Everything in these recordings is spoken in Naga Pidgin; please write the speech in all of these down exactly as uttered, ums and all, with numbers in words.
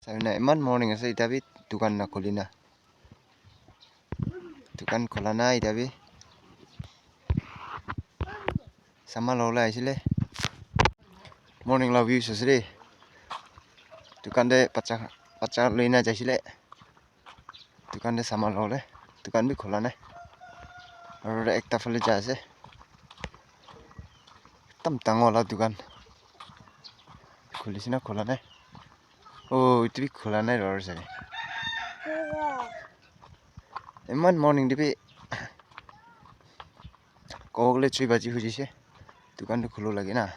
Tabi na eman morning ase, ita bi dukan na khuli na. Dukan khula na ita bi. Saman lobole aisile. Morning la views ase de. Dukan te bacha, bacha loi na jaisile. Dukan te saman lobole. Dukan bi khula nai. Aro ekta phale jai ase. Ekdam dangor la dukan. Khulise na khula nai. Oh, etu bi khula nai aro sare. Eman morning te bi kobo gole three baji hoi jaise. Dukan tu khulo lage na.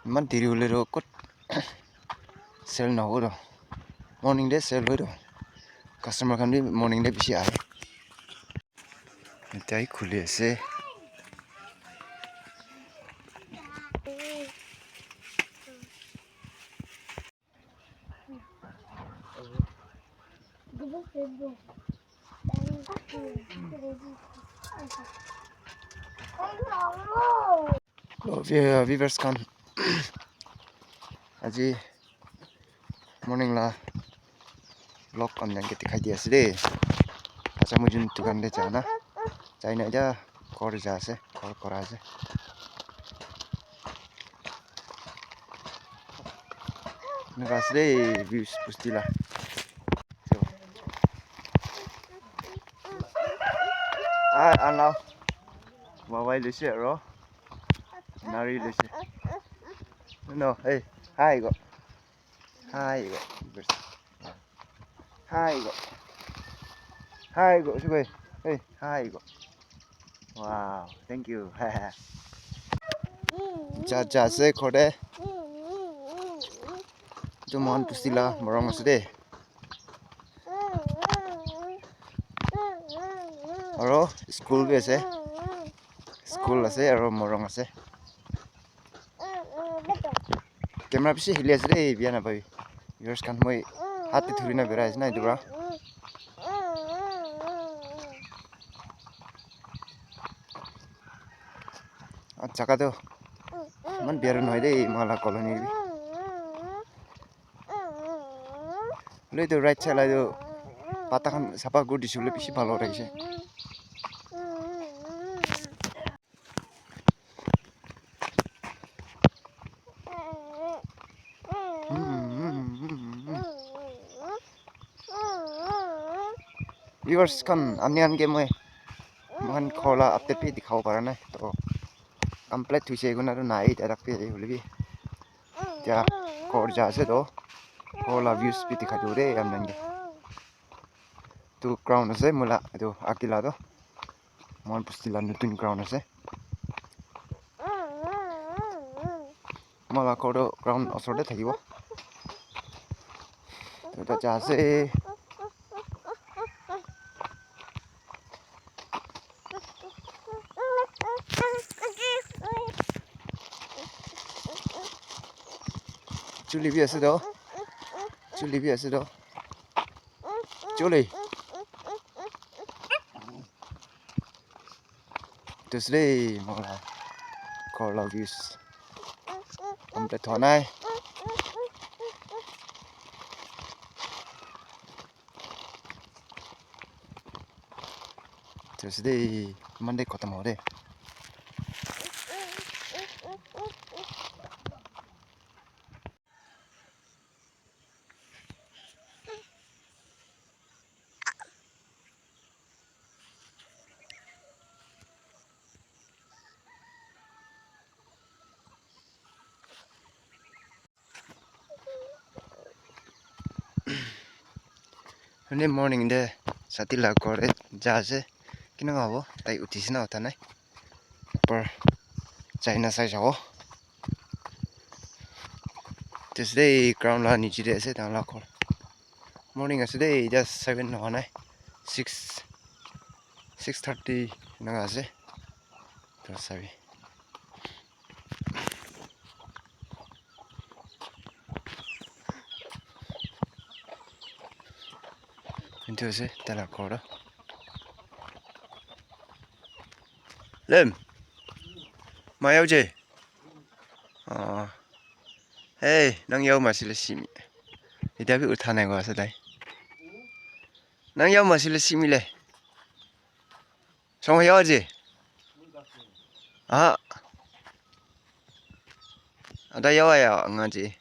Eman deri hole tu kot sale nahobo tu. Morning te sale hoi tu. Customer khan bi morning te bishi ahe. Etia hi khuli ase. Hello, vi-, viewers khan. Aji morning la vlog khan ke dikhai di ase de. Acha mujun dukan te jana. Chai na ja ghor ja ase, ghor kora ase. Eneka ase de views bosti la. Ah, anao. Mobile loise aro. Nari loise. No, hey, hi go. Hi go. Hi go. Hi go. Sugoi. Hey, hi go. Wow, thank you. Ja, ja, ase ghor te. Etu mohan bosti la morung ase de. Aro school bi ase. School ase aro morung ase. Camera bishi hili ase de, bia napabi. Viewers khan, moi hat te dhuri na berai ase na etu para. Ah, jaga tu eman bia tu nohoi de, moi la colony bi. Hoile tu right side la tu pata khan sapha kuri dise koile bishi bhal hobo thakise. Viewers khan, ani an ke moi moikhan ghor la update bi dikhabo para nai. To complete hoise koina tu nai, direct bi hoile bi. Etia ghor ja ase to, ghor la views bi dikhai dibo de, ami khan ke. Tu ground ase, moi la etu age la to. Moikhan bosti la notun ground ase. Moi la ghor tu ground osor te thakibo. Etu ja ase. Chuli bi ase to. Chuli bi ase to. Chuli. Tusle mola ghor la views. Complete howa nai. Tusle Monday khatam hobo de. Early morning te sati la ghor te ja ase. Kina hobo? Tai uthi se na utha nai. Upor jai na sai jabo. Tusle ground la niche te ase tai la ghor. Morning ase de, just seven howa nai. Six, six thirty eneka ase. To sabi. Etu ase tai la ghor to. Lem. Mayau je. Ah. Hey, nang yau masile simi. Etiya bi utha nai koa ase tai. Nang yao masile simile. Song yao je. Ah. Ada yao ya nga je.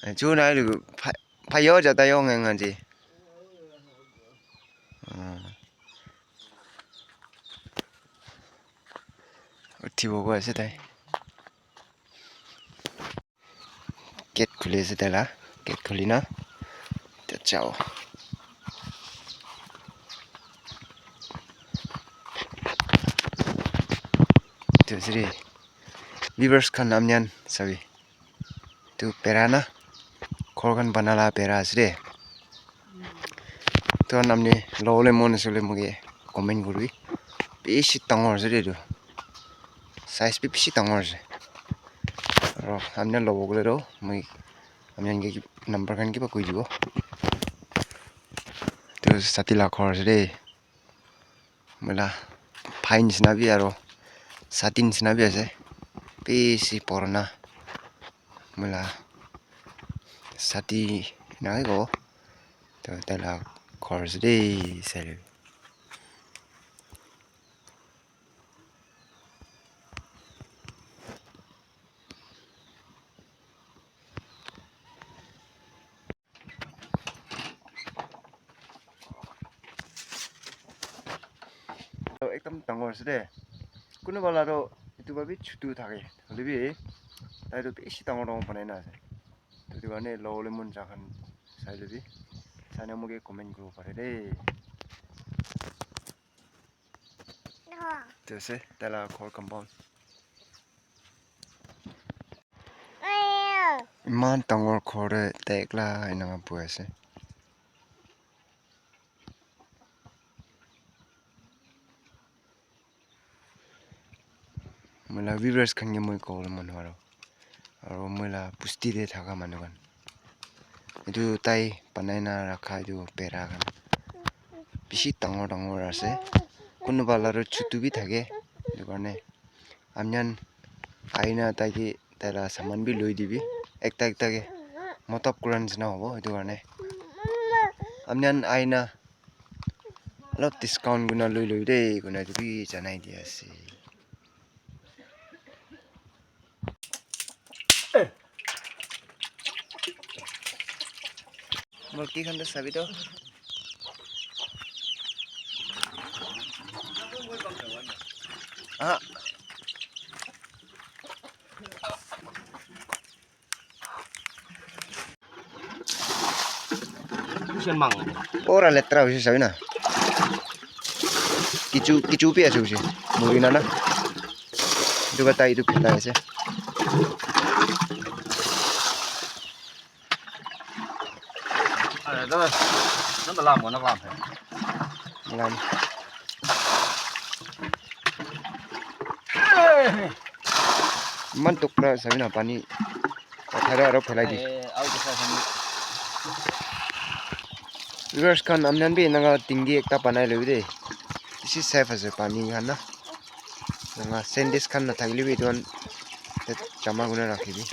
Eh, chu nai lu pha, pha yao ja da yao nga nga je. Ah. Uthi bo ko ase tai. Gate khuli ase taila, gate khuli na. Te jao. Etu ase de. Viewers khan, apni khan sabi. Etu bera na. Ghor khan bana la bera ase de. Etu khan apni lobole mon ase koile moike comment kuribi. Bishi dangor ase de etu. Size bi bishi dangor ase. Aro apni khan lobo koile toh moi apni khan ke number khan kiba koi dibo. Etu sati la ghor ase de. Moi la bhai nishina bi aro sati nishina bi ase. Bishi purana. Moi la sati nai ko. Toh tai la ghor ase de, saile. Ekdam dangor ase de. Kunuba la toh etu para bi chutu thake. Hoile bi tai toh bishi dangor dangor banai na ase. Etu karne lobole mon ja khan sai le bi. Sai na moike comment kuribo pare de. Etu ase tai la ghor compound. Eman dangor ghor te tai ekla eneka bohi ase. Moi la viewers khan ke moi kobole mon nai aro. Aro moi la bosti te thaka manu khan. Etu tai banai na rakha etu bera khan. Bishi dangor dangor ase. Kunuba la toh chutu bi thake. Etu karne apni khan ahina tai ke tai la saman bi loi dibi. Ekta ekta ke motop kura nishina hobo. Etu karne apni khan ahina olop discount kurina loi lobi de. Kurina etu bi janai di ase. Murti khan toh sabi toh. Ah. Pura letra hoise sabi na. Kichu, kichu bi ase hoise. Muri na na. Etu para tai etu phelai ase. Lam. Iman tukra sabi na pani. Pathar aro phelai di. Viewers khan, apni khan bi eneka tingi ekta banai lobi de. Bishi safe ase pani khan na. Eneka sandwich khan nathakile bi etu khan jama kurina rakhibi.